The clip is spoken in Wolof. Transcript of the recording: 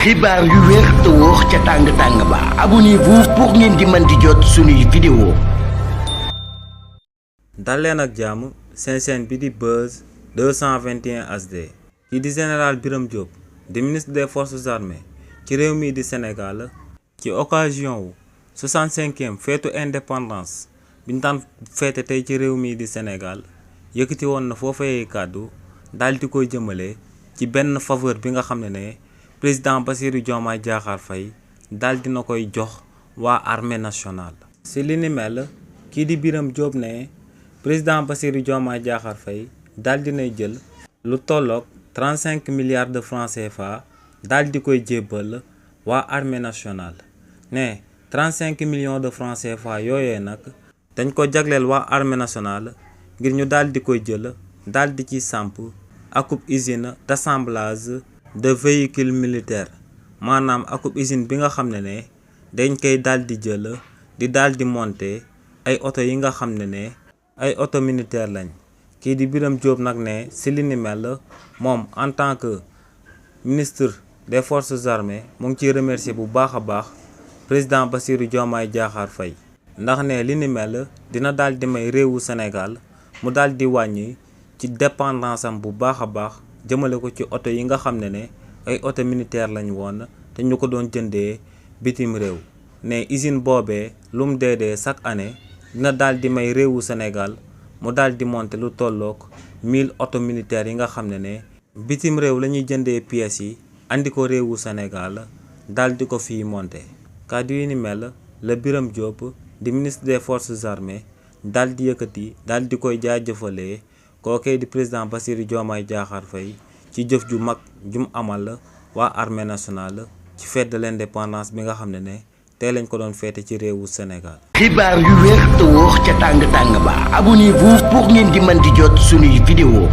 xibaar yu wér te wóor ca tàng ba abonnez-vous pour ngeen di mën di jot suñuy vidéo. dal leen ak jàmm seen chaîne bi di Buzz 221 HD kii di général Birame Diop di ministre des forces armées ci réew mi di Sénégal ci occasion wu 65e feetu indépendance bi ñu daan feete tey ci réew mi di Sénégal yëkkati woon na foofee kàddu daal di koy jëmale ci benn faveur bi nga xam ne président Bassirou Diomaye Diakhar Faye daal dina koy jox waa armée nationale. si li ni mel kii di Birame Diop ne président Bassirou Diomaye Diakhar Faye daal dinay jël lu tolloog 35 milliards de francs CFA daal di koy jébbal waa armée nationale ne 35 millions de francs CFA yooyee nag dañ ko jagleel waa armée nationale ngir ñu daal di koy jël daal di ci samp akub usine d'assemblage de véhicules militaires maanaam akub usine bi nga xam ne dañ koy daal di jël di daal di monter ay oto yi nga xam ne ay oto militaire lañ. kii di Birame Diop nag ne si li ni mel moom en tant que ministre des forces armées mu ngi ciy remercier bu baax a baax président Bassirou Diomaye Diakhar Faye ndax ne li ni mel dina daal di may réewu Sénégal mu daal di wàññi ci dépendance am bu baax a baax jëmale ko ci oto yi nga xam ne ay oto militaire lañ woon te ñu ko doon jëndee bitim réew ne usine boobee lu mu dee chaque année dina daal di may réewu Sénégal mu daal di monter lu tolloog 1000 oto militaires yi nga xam ne bitim réew la ñuy jëndee pièces yi andi ko réewu Sénégal daal di ko fii monter. kàddu yi ni mel la Birame Diop di ministre des forces armées daal di yëkkati daal di koy jaajëfalee kookee di président Bassirou Diomaye Diakhar Faye ci jëf ju mag jum amal waa armée nationale ci fête de l'indépendance bi nga xam ne tey lañ ko doon feete ci réewu Sénégal. xibaar yu wér te wóor ca tàng ba abonnez-vous pour ngeen di mën di jot suñuy vidéo.